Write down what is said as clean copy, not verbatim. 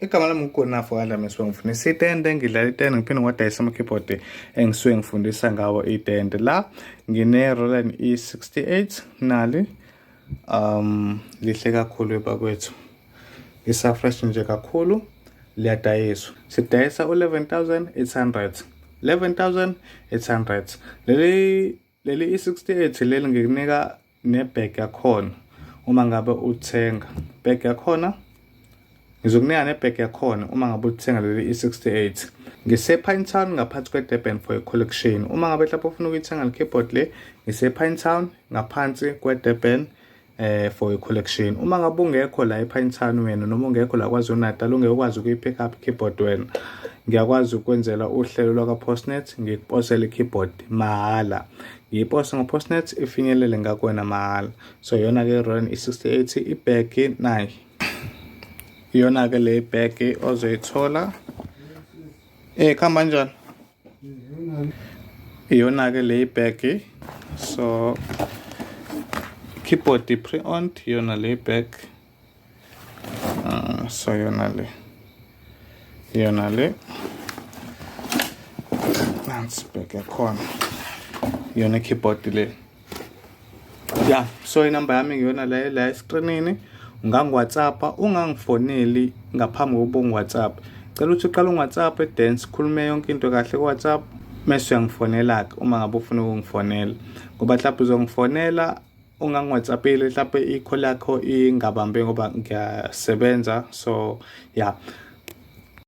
Igama lami uGonafo kaDlamini, ngifundisa itende, ngidlala itende, ngiphinde ngiwadayisa ama-keyboard engisuke ngifundisa ngawo itende. La ngine-Roland E68 nali, lihle kakhulu bakwethu, isa-fresh nje kakhulu, liyadayiswa. Sidayisa u-11,800, 11,800. Leli E68 leli ngikunika ne-bag yakhona uma ngabe uthenga. Bag yakhona ngizokunika ne-bag yakhona uma ngabe uthenga leli E68. Ngise-Pinetown, ngaphansi kwe-Durban for a collection. Uma ngabe mhlawumbe ufuna ukuyithenga le keyboard le, ngise-Pinetown ngaphansi kwe-Durban for a collection. Uma ngabe ungekho la ePinetown wena, noma ungekho la KwaZulu Natal, ungeke ukwazi ukuyi-pick up keyboard wena, ngiyakwazi ukwenzela uhlelo lwaka-Postnet, ngikuposele i-keyboard mahhala, ngiyipose ngo-Postnet, ifinyelele ngakuwena mahhala. So iyona-ke Roland E68, i-bag nayi, iyona-ke le bag ozoyithola. Khamba kanjani? Iyona-ke le bag. So keyboard pre-owned, iyona le bag. So yona le nansi bag yakhona, iyona keyboard le. Ya, so inamba yami ngiyona la eskrinini. Ungangi-WhatsApp, ungangifoneli ngaphambi kokuba ungi-WhatsApp. Cela ukuthi uqale ungi-WhatsApp, then sikhulume yonke into kahle ku-WhatsApp, mese uyangifonela-ke uma ngabe ufuna ukungifonela, ngoba mhlawumbe uzongifonela ungangi-WhatsApp-ile, mhlawumbe i-call yakho ingabambi ngoba ngiyasebenza. So ya.